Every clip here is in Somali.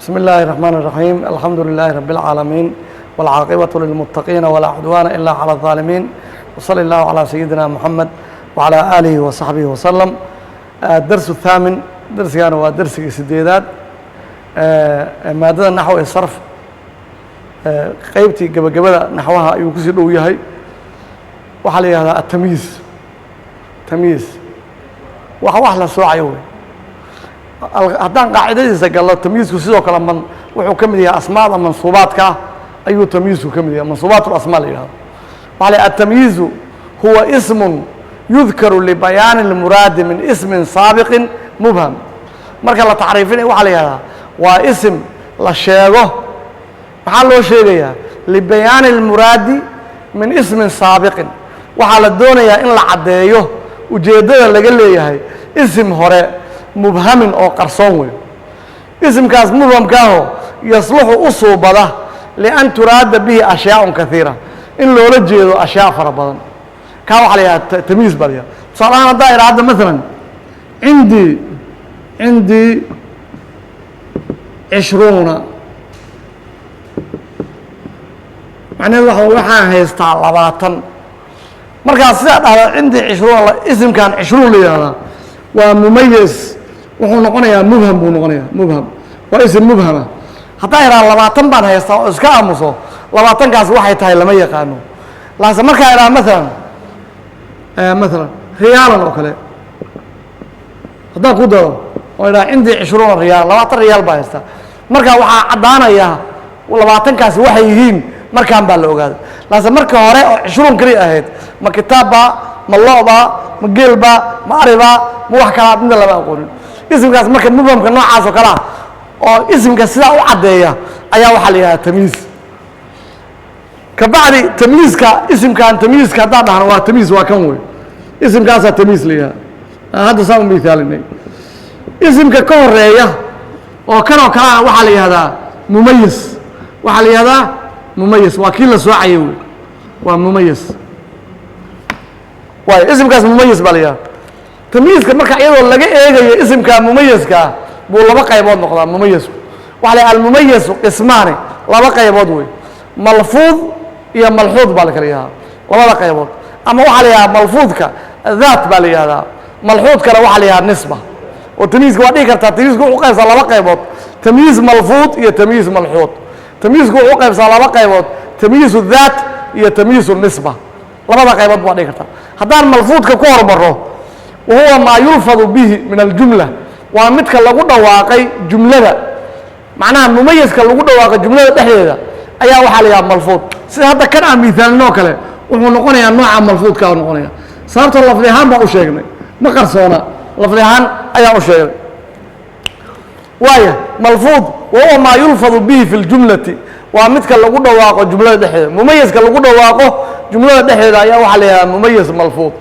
بسم الله الرحمن الرحيم، الحمد لله رب العالمين، والعاقبة للمتقين، ولا عدوان إلا على الظالمين، وصلى الله على سيدنا محمد وعلى آله وصحبه وسلم. الدرس الثامن، درسkan waa dersigii sideedaad maadada naxw ee sarf. Qeybtii gebagabada naxwaha ayuu kusii dhow yahay. Waxaa la yihahdaa atamyiiz. Tamyiiz wax la soocayo wey. Haddaan qaacidadiisa gallo, tamyiizku sidoo kale man wuxuu ka mid yahay asmaada mansuubaadka ah ayuu tamyiizku ka mid yahay, mansuubaat lasmaa la yihahdo. Waxa la atamyiizu huwa ismun yudkaru libayaani اlmuraadi min ismin saabiqin mubham. Marka la tacriifinaya, waxaa la yihahdaa waa isim la sheego. Maxaa loo sheegayaa? Libayaani اlmuraadi min ismin saabiqin. Waxaa la doonayaa in la caddeeyo ujeeddada laga leeyahay isim hore, mubhamin oo qarsoon wey. Isimkaas mubhamkaaho yasluxu u suubada lian turaada bihi ashyaaء kaiira, in loola jeedo ashyaa fara badan. Kaa waxaa la yihahda tamyiiz baa la yihahda. Tusaale ahaan, haddaa idhaa hadda maalan cindii 20, macnaheedu waxa waxaan haystaa 20. Markaa sidaa dhahda cindii 20, isimkan 20 la yihahdaa waa mumayis, wuxuu noqonayaa mubham buu noqonayaa. Mubham waa isim mubhama. Haddaa idhaha 20 baan haystaa oo iska aamuso, 20kaas waxay tahay lama yaqaano. Laase markaa idhaha maalan riyaalan oo kale haddaan ku daro oo idhaha cindii 20 riyaal, 20 riyaal baa haystaa, marka waxaa caddaanaya 20kaasi waxay yihiin. Markaan baa la ogaaday. Laase marka hore oo 20 keli ahayd, ma kitaabbaa, ma lo-baa, ma geelbaa, ma aribaa, ma wax kalaa, midna lama aqoonin. Isimkaas marka mubhamka noocaas oo kale ah oo isimka sidaa u caddeeya ayaa waxaa la yihahdaa tamyiiz. Kabacdi tamyiizka, isimkan tamyiizka haddaan dhahno waa tamyiiz, waa kan wey. Isimkaasaa tamyiiz la yihahda hadda saan u mithaalinay. Isimka ka horeeya oo kan oo kale ah waxaa la yihahdaa mumayis. Waxaa la yihahdaa mumayis, waa kii la soocayay wey, waa mumayis. Waayo, isimkaas mumayis baa la yihahda. Tamyiizka marka iyadoo laga eegayo isimka mumayiskaa buu laba qaybood noqdaa. Mumayisku waxa la yhaha almumayisu qismaani, laba qaybood wey: malfuud iyo malxuud baa la kala yihahdaa labada qaybood. Ama waxaa la yihahdaa malfuudka daat baa la yihahdaa, malxuudkana waxaa la yihahdaa nisba. Oo tamyiizka waa dhihi kartaa, tamyiizka wuxuu qaybsaa laba qaybood: tamyiiz malfuud iyo tamyiiz malxuud. Tamyiizku wuxuu qaybsaa laba qaybood: tamyiizu daat iyo tamyiizu nisba. Labada qaybood baa dhihi kartaa. Haddaan malfuudka ku hormaro, wahuwa maa yulfadu bihi min aljumla, waa midka lagu dhawaaqay jumlada. Macnaha mumayiska lagu dhawaaqay jumlada dhexdeeda ayaa waxaa la yidhaha malfuud. Sida hadda kan aan miithaalinoo kale, wuxuu noqonayaa nooca malfuudkaa noqonaya, sababtoo lafdi ahaan baa u sheegnay, ma qarsoona, lafdi ahaan ayaan u sheegnay. Waaya malfuud, wahuwa maa yulfadu bihi fi ljumlati, waa midka lagu dhawaaqo jumlada dhexdeeda. Mumayiska lagu dhawaaqo jumlada dhexdeeda ayaa waxaa la yihahdaa mumayis malfuud.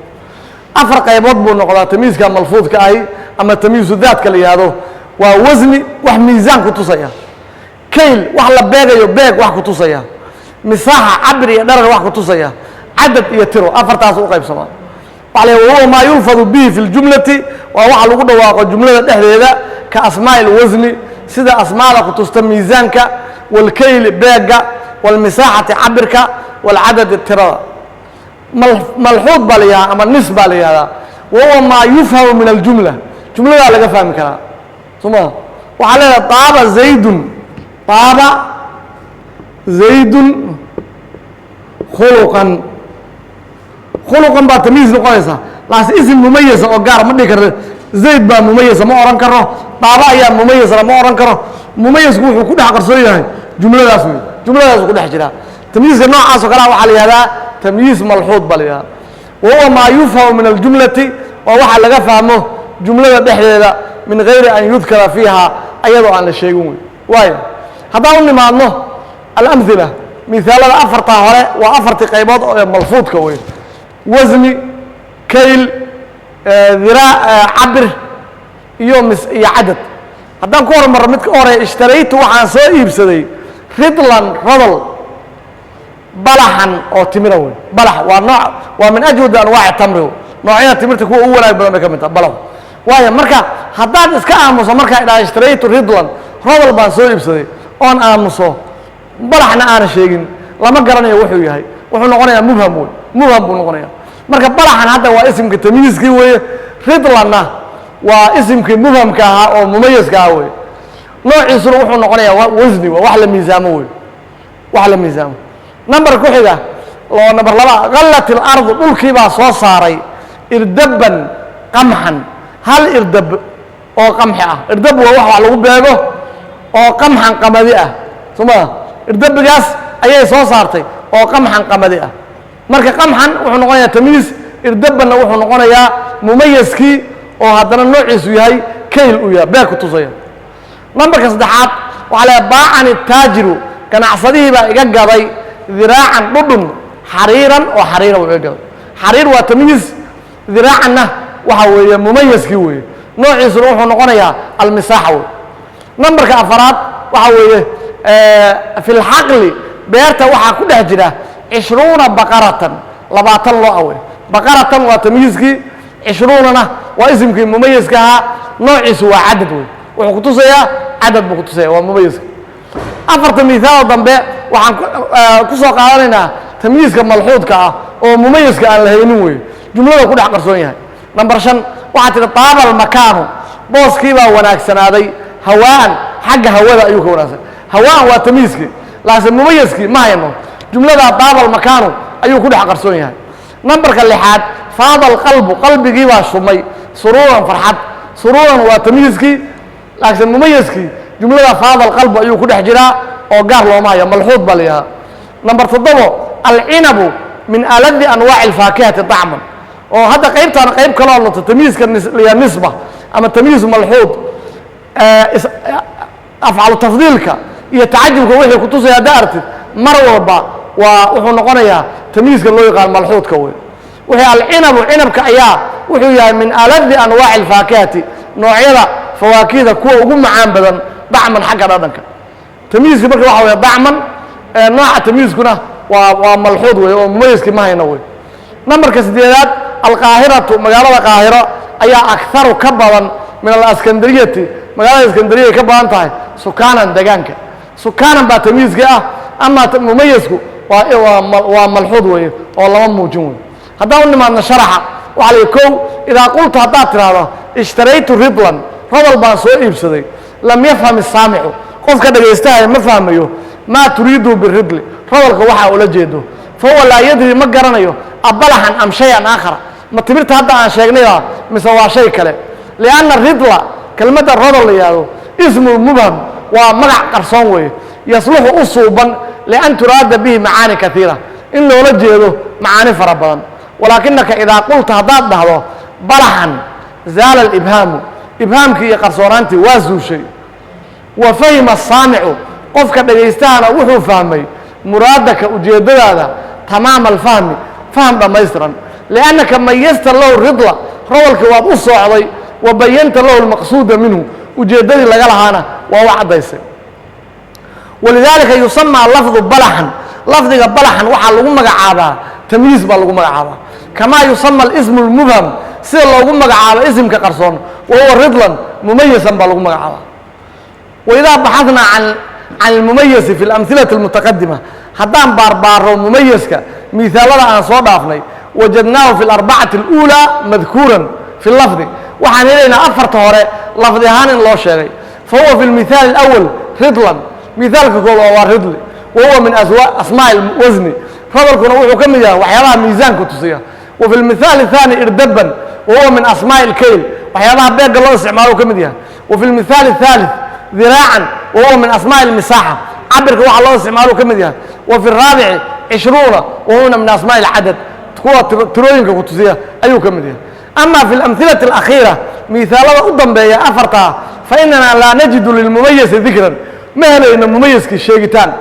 Afar qaybood buu noqdaa tamyiizka malfuudka ahi ama tamyiizu daadka la yihahdo. Waa wasni, wax miisaan ku tusaya; kayl, wax la beegayo, beeg wax ku tusaya; misaaxa, cabir iyo dharar wax ku tusaya; cadad iyo tiro. Afartaas u qaybsamaa. Waxa la yihahda wahuwa maa yulfadu bihi fi ljumlati, waa waxa lagu dhawaaqo jumlada dhexdeeda, ka asmaa'i lwasni, sida asmaada ku tusta miisaanka, walkayli, beega, walmisaaxati, cabirka, walcadadi, tirada. Malxuud baa la yihahdaa ama nis baa la yihahdaa. Wahuwa maa yufhamu min aljumla, jumladaa laga fahmi karaa. Soo ma waxaa leedahay taaba zaydun, taaba zaydun khuluqan. Khuluqan baa tamyiiz noqonaysa. Laas isim mumayisa oo gaar ma dhihi karno. Zayd baa mumayisa ma ohan karo, daaba ayaa mumayisna ma ohan karo. Mumayisku wuxuu ku dhex qarsoon yahay jumladaas wey, jumladaasu ku dhex jiraa. Tamyiizka noocaas oo kalea waxaa la yihahdaa tamyiiz malxuud baa la yihahdaa. Wahuwa maa yufhamu min aljumlati, waa waxa laga fahmo jumlada dhexdeeda, min gayri an yudkara fiiha, ayadoo aan la sheegin wey. Waayo, haddaan u nimaadno alamhila, mithaalada afartaa hore waa afartii qaybood oo malfuudka wey: wasni, kayl, diraa, cabir iyo mis iyo cadad. Haddaan ku hormarro midka u horeya, ishtaraytu, waxaan soo iibsaday, ridlan, rodol, balaxan oo timira wey. Balax waa nooc, waa min ajwadi anwaaci tamri wey. Noocyada timirta kuwa ugu wanaag badan bay ka mid taha balaxu. Waayo, marka haddaad iska aamuso markaa idhaha ishtaraytu ridlan, Rodol baan soo iibsaday oon aamuso, balaxna aana sheegin, lama garanayo wuxuu yahay. Wuxuu noqonayaa mubham wey, mubham buu noqonaya. Marka balaxan hadda waa isimka tamyiiskii weeye, ridlanna waa isimkii mubhamka ahaa oo mumayiska ah wey. Noociisuna wuxuu noqonayaa wasni, waa wax la miisaamo wey, wax la miisaamo. Number ku xiga oo number 2, kallat ilardu, dhulkii baa soo saaray irdaban qamxan, hal irdab oo qamxi ah. Irdab waa wax lagu beego oo qamxan qamadi ah, soo maa? Irdabigaas ayay soo saartay oo qamxan qamadi ah. Marka qamxan wuxuu noqonayaa tamyiis, irdabanna wuxuu noqonayaa mumayiskii oo haddana noociisu yahay kayl uu yahay, beeg ku tusaya. Nambarka saddexaad waxaa leeyahay baacani taajiru, ganacsadihii baa iga gaday diraacan dhudhun xariiran oo xariira buu iga gaday. Xariir waa tamyiis, diraacanna waxa weeye mumayiskii weeye, noociisuna wuxuu noqonayaa almisaaxa wey. Nambarka afaraad waxa weeye fi lxaqli, beerta waxaa ku dhex jira 20 baqaratan, 20 loo awe. Baqaratan waa tamyiiskii, 20na waa isimkii mumayiska ahaa, noociisu waa cadad wey, wuxuu kutusayaa cadad buu kutusaya, waa mumayiska. Afarta miثaal dambe waxaan ku soo qaadanaynaa tamyiiska malxuudka ah oo mumayiska aan la haynin wey, jumlada ku dhex qarsoon yahay. Number 5 waxaa tihi taaba almakaanu, booskii baa wanaagsanaaday, hawaan, xagga hawada ayuu ka wanaagsan. Hawaan waa tamyiiskii, laakiin mumayiskii ma hayno, jumlada taaba almakaanu ayuu ku dhex qarsoon yahay. Nambarka lixaad faada alqalbu, qalbigii baa shumay suruuran farxad. Suruuran waa tamyiiskii, laakiin mumayiskii jumlada faada alqalbu ayuu ku dhex jiraa oo gaar looma hayo, malxuud baa la yidhahdaa. Number 7 alcinabu min aladi anwaaci alfaakihati طacman, oo hadda qaybtaan qayb kaloo noto tamyiiska la nisba ama tamyiis malxuud, afcalu tafdiilka iyo tacajubka wixii kutusaya hadda aragtid mar walba waa wuxuu noqonayaa tamyiiska loo yaqaan malxuudka wey. Wuxuu alcinabu, cinabka ayaa wuxuu yahay min aladi anwaaci alfaakihati, noocyada fawaakihda kuwa ugu macaan badan dacman, xagga dhadhanka. Tamyiiska marka waxa weeye dacman, nooca tamyiiskuna waa malxuud wey oo mumayiskii ma hayno wey. Nambarka sideedaad alqaahiratu, magaalada qaahiro ayaa akharu ka badan min alaskandariyati, magaalada iskandariya ay ka badan tahay sukaanan, degaanka. Sukaanan baa tamyiiskii ah, ama mumayisku waa malxuud weeye oo lama muujin wey. Haddaan u nimaadno sharaxa, waxaa la yihi kow, idaa qulta haddaad tidhaahdo ishtaraytu ridlan, rodol baan soo iibsaday, lam yafham isaamicu, qofka dhagaystahaya ma fahmayo maa turiidu biridli, rodolka waxaa ula jeedo. Fa huwa laa yadri, ma garanayo abalaxan am shay-an aakhara, ma timirta hadda aan sheegnayba mise waa shay kale. Lianna ridla, kelmadda rodol la yihahdo, ismu mubham, waa magac qarsoon weeye, yasluxu u suuban lian turaada bihi macaani kaiira, in loola jeedo macaani fara badan. Walaakinaka idaa qulta haddaad dhahdo balaxan zaala alibhaamu, ibhaamkii iyo qarsoonaantii waa zuushay. Wa fahima asaamicu, qofka dhagaystahana wuxuu fahmay muraadaka, ujeeddadaada, tamaama alfahmi, faham dhammaystiran. Liannaka mayasta lahu ridla, rodolkii waad u soocday, wa bayanta lahu almaqsuuda minhu, ujeeddadii laga lahaana waa u caddaysay. Walidaalika yusamaa lafdu balaxan, lafdiga balaxan waxaa lagu magacaabaa tamyiis baa lagu magacaabaa, kamaa yusama alismu lmubham, sida loogu magacaabo isimka qarsoon, wa huwa ridlan mumayisan baa lagu magacaabaa. Waidaa baxadnaa can almumayisi fi alamhilati almutaqadima, haddaan baarbaaro mumayiska miثaalada aan soo dhaafnay, wajadnaahu fi alarbacati اluulaa madkuuran fi lafdi, waxaan helaynaa afarta hore lafdi ahaan in loo sheegay. Fa huwa fi lmithaal اlأwal ridlan, mithaalka koobaad waa ridli, wa huwa min asmaaءi wasni, rodolkuna wuxuu ka mid yahay waxyaabaha miisaanka tusiya. Wa fi lmithaal الثaani irdaban, wa huwa min asmaaءi اlkayl, waxyaabaha beegga loo isticmaalo ka mid yahay. Wa fi lmithaal الثaalث diraacan, wa huwa min asmaaءi اlmisaaxa, cabirka waxa loo isticmaalo ka mid yahay. Wa fi الraabici 20, wa huwa min asmaaءi اlcadad, kuwa tirooyinka ku tusiya ayuu ka mid yahay. Ama fi اlamhilati اlakhiira, miثaalada u dambeeya afartaa, fainana laa najidu lilmumayisi dikran, ma helayno mumayiskii sheegitaan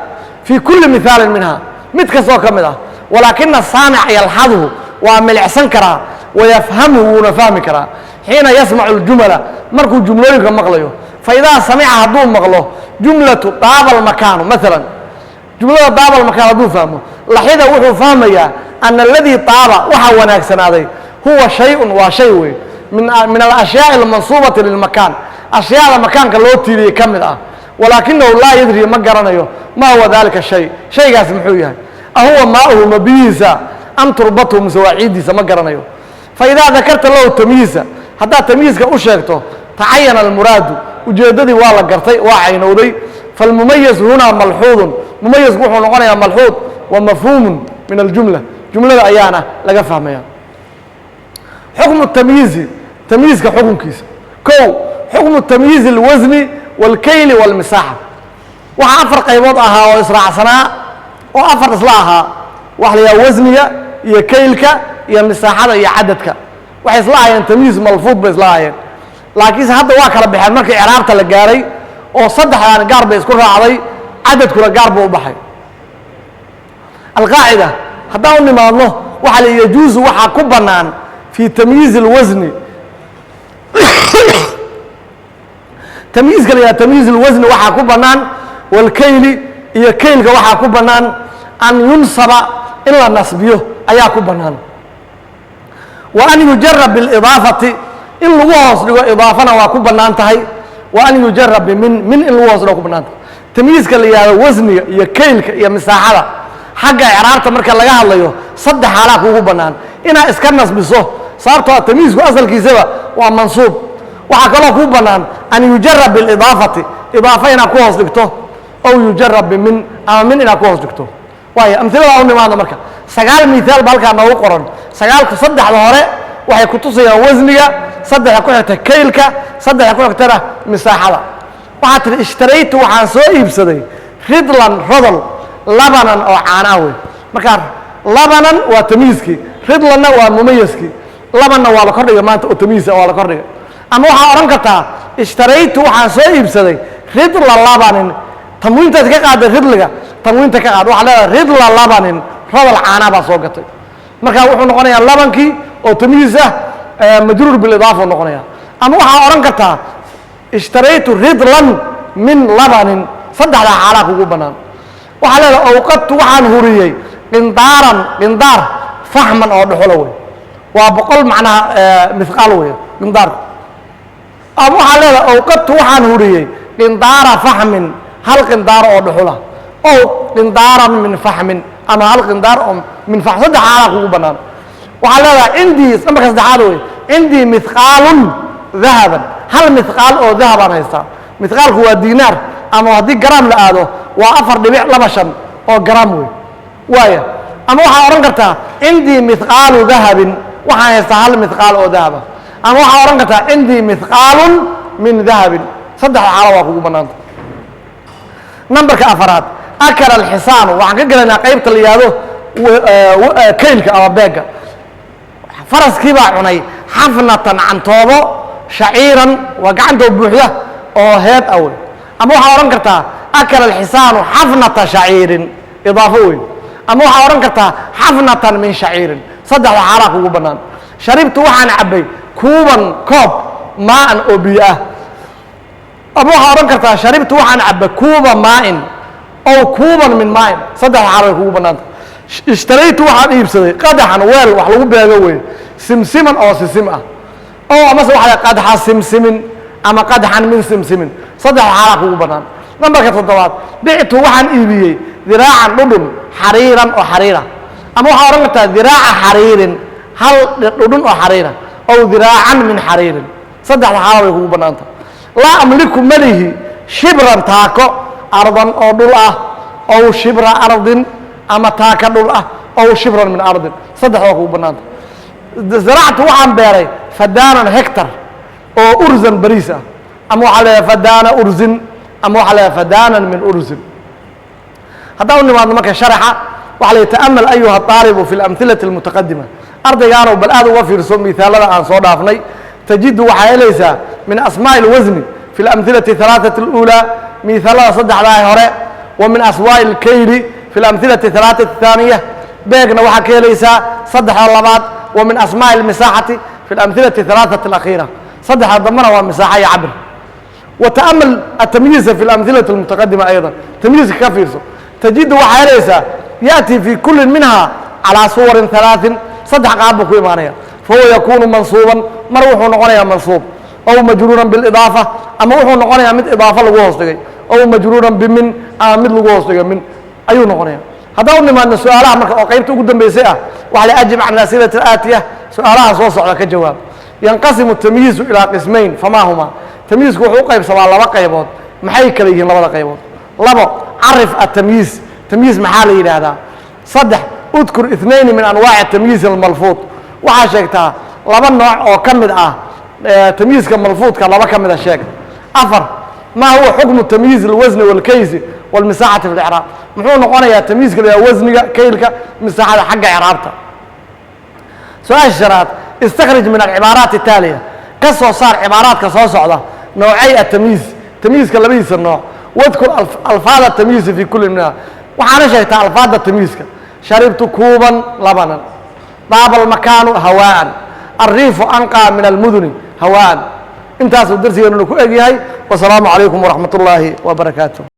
fii kuli mihaalin minha, mid kastoo ka mid ah. Walaakina saamica yalxadhu, waa milicsan karaa, wayafhamhu, wuuna fahmi karaa, xiina yasmacu اljumala, markuu jumlooyinka maqlayo. Faidaa samica, hadduu maqlo jumlatu daaba almakaanu maalan, jumlada daaba almakaan hadduu fahmo, laxida wuxuu fahmayaa ana aladii daaba, waxaa wanaagsanaaday, huwa shay-un, waa shay wey, min alashyaai almansuubati lilmakaan, ashyaada makaanka loo tiiriyey ka mid ah. Walaakinahu laa yadri, ma garanayo, ma huwa dalika shay, shaygaas muxuu yahay. Ahuwa maauhu, ma biyihiisa, am turbatuhu, mise waa ciiddiisa? Ma garanayo. Faidaa dakarta lahu tamyiiza, haddaad tamyiizka u sheegto, tacayana almuraadu, ujeeddadii waa la gartay, waa caynowday. Falmumayiz hunaa malxuudun, mumayizku wuxuu noqonayaa malxuud wa mafhuumun min aljumla, jumlada ayaana laga fahmaya. Xukmu tamyiizi, tamyiizka xukunkiisa. Kow, xukmu tamyiizi alwasni wاlkayli wاlmisaaxa. Waxaa afar qaybood ahaa oo israacsanaa oo afar isla ahaa, waxa la yidhaha wasniga iyo kaylka iyo misaaxada iyo cadadka. Waxay isla ahaayeen tamyiiz malfuud bay isla ahaayeen, laakiinse hadda waa kala baxeen markii icraabta la gaaray, oo saddexdan gaar bay isku raacday, cadadkuna gaar buu u baxay. Alqaacida haddaan u nimaadno, waxaa la yajuusu, waxaa ku bannaan, fii tamyiizi اlwasni, tamyiizka la yidhaha tamyiiz اlwasni waxaa ku bannaan, walkayli iyo kaylka waxaa ku bannaan, an yunsaba, in la nasbiyo ayaa ku bannaan, wa an yujara biاlidaafati, in lagu hoos dhigo idaafana waa ku bannaan tahay, wa an yujara bimin, min in lagu hoos dhigo ku bannaan tahay. Tamyiizka la yihahdo wasniga iyo kaylka iyo misaaxada, xagga icraabta marka laga hadlayo, saddex xaalaa kugu bannaan inaad iska nasbiso, sababtoo ah tamyiizku asalkiisaba waa mansuub. Waxaa kaloo kuu bannaan an yujara biاlidaafati, idaafa inaad ku hoos dhigto, ow yujara bimin, ama min inaad ku hoos dhigto. Waayo, amhiladaa u nimaadno marka, sagaal miaal ba halkaa noogu qoran. Sagaalku, saddexda hore waxay kutusayaan wasniga, saddexda ku xigta kaylka, saddexda ku xigtana misaaxada. Waxaa tihi: ishtaraytu, waxaan soo iibsaday, ridlan, rodol, labanan, oo caana ah wey. Markaa labanan waa tamyiizkii, ridlanna waa mumayiskii, labanna waa la kordhigay maanta oo tamyiisa waa la kordhigay. Ama waxaa odhan kartaa: ishtaraytu, waxaan soo iibsaday, ridla labanin. Tanwiintaas ka qaaday, ridliga tanwiinta ka qaad. Waxaa leedahay ridla labanin, rodol caanaa baa soo gatay. Marka wuxuu noqonayaa labankii oo tamyiis ah majruur bilidaafa noqonaya. Ama waxaa odhan kartaa: ishtaraytu ridlan min labanin. Saddexdaa xaalaa kugu bannaan. Waxaa leedahay: awqadtu, waxaan huriyey, qindaaran, qindaar, faxman, oo dhuxulo wey, waa 100 macnaha mithqaal wey qindaarku. Ama waxaa leedahay: awqadtu, waxaan huriyey, qindaara faxmin, hal qindaar oo dhuxula, ow qindaaran min faxmin, ama hal qindaar oo min faxm. Saddex xaalaa kugu bannaan. Waxaa leedahay: cindii, nambarka saddexaad wey, cindii mithqaalun dahaban, hal mithqaal oo dahabaan haystaa. Mithqaalku waa diinaar, ama haddii garaam la aado waa 4.25 oo garaam wey. Waaya, ama waxaa odhan kartaa: cindii mithqaalu dahabin, waxaan haystaa hal mithqaal oo dahaba. Ama waxaa odhan kartaa: cindii mithqaalun min dahabin. Saddexda xaalo waa kugu bannaanta. Nambarka afaraad: akala alxisaanu. Waxaan ka gelaynaa qaybta la yihahdo kaylka ama beegga. Faraskii baa cunay xafnatan, cantoobo, shaciiran, waa gacantoo buuxda oo heed ah wey. Ama waxaa odhan kartaa: akala alxisaanu xafnata shaciirin, idaafo wey. Ama waxaa odhan kartaa xafnatan min shaciirin. Saddexda xaalaa kugu bannaan. Sharibtu, waxaan cabbay, kuuban, koob, maa'an, oo biyo ah. Ama waxaa odhan kartaa: sharibtu, waxaan cabbay, kuuba maa'in ow kuuban min maa'in. Saddexda xaal way kugu bannaanta. Ishtaraytu, waxaan iibsaday, qadaxan, weel wax lagu beego wey, simsiman, oo sisim ah, oo amase waxa la qadxa simsimin ama qadxan min simsimin. Saddexda xaalaa kugu bannaan. Nambarka toddobaad: bictu, waxaan iibiyey, diraacan, dhudhun, xariiran, oo xariira. Ama waxaa odhan kartaa diraaca xariirin, hal dhudhun oo xariira, ow diraacan min xariirin. Saddexda xaala way kugu bannaanta. Laa amliku, malihi, shibran, taako, ardan, oo dhul ah, ow shibra ardin, ama taaka dhul ah, ow shibran min ardin. Saddex waa kugu bannaanta. Zaractu, waxaan beeray, fadaanan, hectar, oo urzan, bariis ah. Ama waxaa leeyahay fadaana urzin, ama waxaa leeyahay fadaanan min urzin. Haddaan u nimaadno marka sharaxa, waxaa la ta'amal ayuha aalibu fi اlamhilati اlmutaqadima, ardaygaanow bal aad uga fiirso miثaalada aan soo dhaafnay. Tajidu, waxaa helaysaa, min asmaaءi اlwasni fi اlamhilati الثalaaثaةi اlأuulى, miثaalada saddexdaa hore, wa min aswaaءi اlkayli fi اlamhilati الثalaaثaةi الثaaniya, beegna waxaa ka helaysaa saddexda labaad, wa min asmaaءi اlmisaaxati fi اlamhilati الثalaaثaةi اlakhiira, saddexda dambena waa misaaxa iyo cabir. وتأمل التمييز في الأمثلة المتقدمة أيضا، تمييزka ka fiirso. تجد, waxaa helaysaa, يأتي في كل منها على صور ثلاث, saddex qaab buu ku imaanaya. فهو يكون منصوبا, mar wuxuu noqonayaa mansuub, أو majruuran بالإضاafة, ama wuxuu noqonayaa mid idaafo lagu hoos dhigay. Aw majruuran bimin, ama mid lagu hoos dhigo min ayuu noqonaya. Haddaan u nimaadno su-aalaha marka oo qaybta ugu dambeysay ah, waxa la ajib can asilati aatiya, su-aalaha soo socda ka jawaab. Yanqasimu tamyiizu ilaa qismayn, famaa huma? Tamyiizku wuxuu u qaybsamaa laba qaybood, maxay kala yihiin labada qaybood? Labo, carif atamyiiz, tamyiiz maxaa la yidhaahdaa? Saddex, udkur اثنayni min anwaaci tamyiiz almalfuud, waxaa sheegtaa laba nooc oo ka mid ah tamyiizka malfuudka, laba ka mida sheeg. Afar, ma huwa xukmu tamyiiz alwasni walkaysi walmisaaxati fi licraab? Muxuu noqonayaa tamyiizka la yidhaha wasniga, kaylka, misaaxada xagga icraabta? Su-aasha shanaad, istakhrij min alcibaaraat ataaliya, ka soo saar cibaaraadka soo socda noocay atamyiiz, tamyiizka labadiisa nooc. Wadkur alfaada tamyiizi fi kulli minha, waxaana sheegtaa alfaada tamyiizka. Sharibtu kuuban labanan, daaba almakaanu hawaa'an, alriifu anqaa min almuduni hawaa'an. Intaasuu darsigeenuna ku egyahay. Wasalaamu calaykum waraxmat ullaahi wabarakaatu.